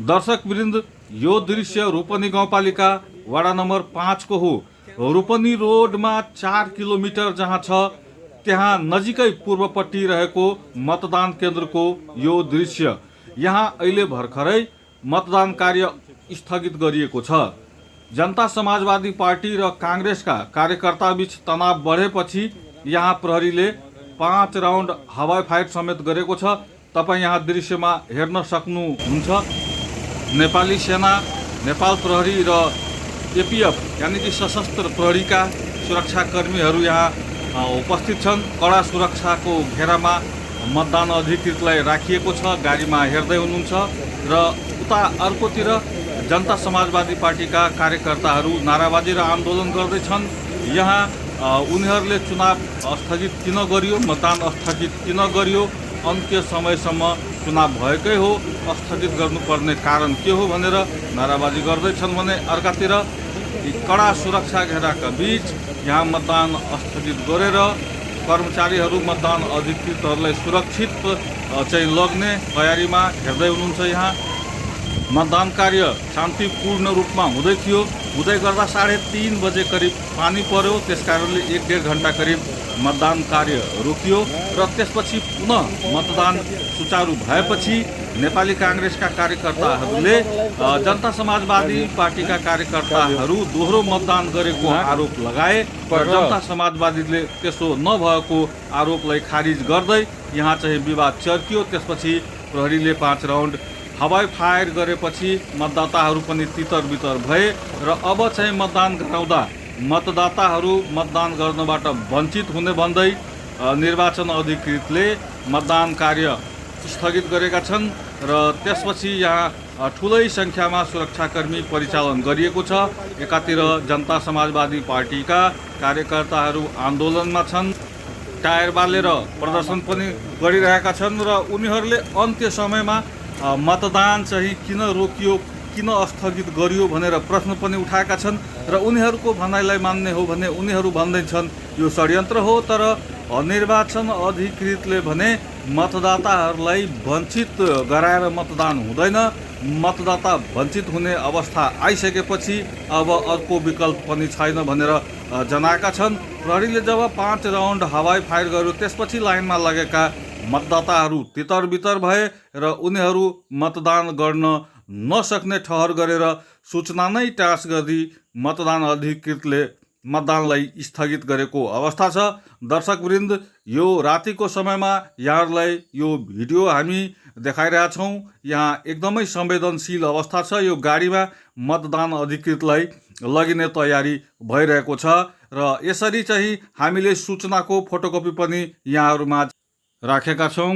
दर्शकवृन्द, यो दृश्य रूपनी गाउँपालिका वडा नम्बर 5 को हो। रूपनी रोडमा 4 किलोमिटर जहाँ छ त्यहाँ नजिकै पूर्वपट्टि रहेको मतदान केन्द्रको यो दृश्य। यहाँ अहिले भर्खरै मतदान कार्य स्थगित गरिएको छ। जनता समाजवादी पार्टी र काङ्ग्रेसका कार्यकर्ताबीच तनाव बढेपछि यहाँ प्रहरीले 5 राउन्ड हवाई फायर समेत गरेको छ। तपाईँ यहाँ दृश्यमा हेर्न सक्नुहुन्छ। नेपाली सेना, नेपाल प्रहरी र एपीएफ यानी कि सशस्त्र प्रहरीका सुरक्षाकर्मीहरू यहाँ उपस्थित छन्। कडा सुरक्षाको घेरामा मतदान अधिकृतलाई राखिएको छ। गाडीमा हेर्दै हुनुहुन्छ र उता अर्कोतिर जनता समाजवादी पार्टीका कार्यकर्ताहरू नाराबाजी र आन्दोलन गर्दैछन्। यहाँ उनीहरूले चुनाव स्थगित किन गरियो, मतदान स्थगित किन गरियो, अन्त्य समयसम्म चुनाव भएकै हो, स्थगित गर्नुपर्ने कारण के हो भनेर नाराबाजी गर्दैछन् भने अर्कातिर कडा सुरक्षा घेराका बीच यहाँ मतदान स्थगित गरेर कर्मचारीहरू मतदान अधिकृतहरूलाई सुरक्षित चाहिँ लग्ने तयारीमा हेर्दै हुनुहुन्छ। यहाँ मतदान कार्य शान्तिपूर्ण रूपमा हुँदै थियो। हुँदै गर्दा 3:30 बजे करिब पानी पर्यो। त्यसकारणले 1-1.5 घण्टा करिब मतदान कार्य रोकियो र त्यसपछि पुनः मतदान सुचारू भएपछि नेपाली काङ्ग्रेसका कार्यकर्ताहरूले जनता समाजवादी पार्टीका कार्यकर्ताहरू दोहोरो मतदान गरेको आरोप लगाए र जनता समाजवादीले त्यसो नभएको आरोपलाई खारिज गर्दै यहाँ चाहिँ विवाद चर्कियो। त्यसपछि प्रहरीले 5 राउन्ड हवाई फायर गरेपछि मतदाताहरू पनि तितर-बितर भए र अब चाहिँ मतदान गराउँदा मतदाताहरू मतदान गर्नबाट वञ्चित हुने भन्दै निर्वाचन अधिकृतले मतदान कार्य स्थगित गरेका छन् र त्यसपछि यहाँ ठुलै सङ्ख्यामा सुरक्षाकर्मी परिचालन गरिएको छ। एकातिर जनता समाजवादी पार्टीका कार्यकर्ताहरू आन्दोलनमा छन्, टायर बालेर प्रदर्शन पनि गरिरहेका छन् र उनीहरूले अन्त्य समयमा मतदान चाहिँ किन रोकियो, किन स्थगित गरियो भनेर प्रश्न पनि उठाएका छन् र उनीहरूको भनाइलाई मान्ने हो भने उनीहरू भन्दैछन् यो षड्यन्त्र हो। तर निर्वाचन अधिकृतले भने मतदाताहरूलाई वञ्चित गराएर मतदान हुँदैन, मतदाता वञ्चित हुने अवस्था आइसकेपछि अब अर्को विकल्प पनि छैन भनेर जनाएका छन्। प्रहरीले जब 5 राउन्ड हवाई फायर गर्यो त्यसपछि लाइनमा लगेका मतदाताहरू तितर-बितर भए र उनीहरू मतदान गर्न नसक्ने ठहर गरेर सूचना नै टाँस गरी मतदान अधिकृतले मतदानलाई स्थगित गरेको अवस्था छ। दर्शकवृन्द, यो रातिको समयमा यहाँहरूलाई यो भिडियो हामी देखाइरहेछौँ। यहाँ एकदमै संवेदनशील अवस्था छ। यो गाडीमा मतदान अधिकृतलाई लगिने तयारी भइरहेको छ र यसरी चाहिँ हामीले सूचनाको फोटोकपी पनि यहाँहरूमा राखेका छौँ।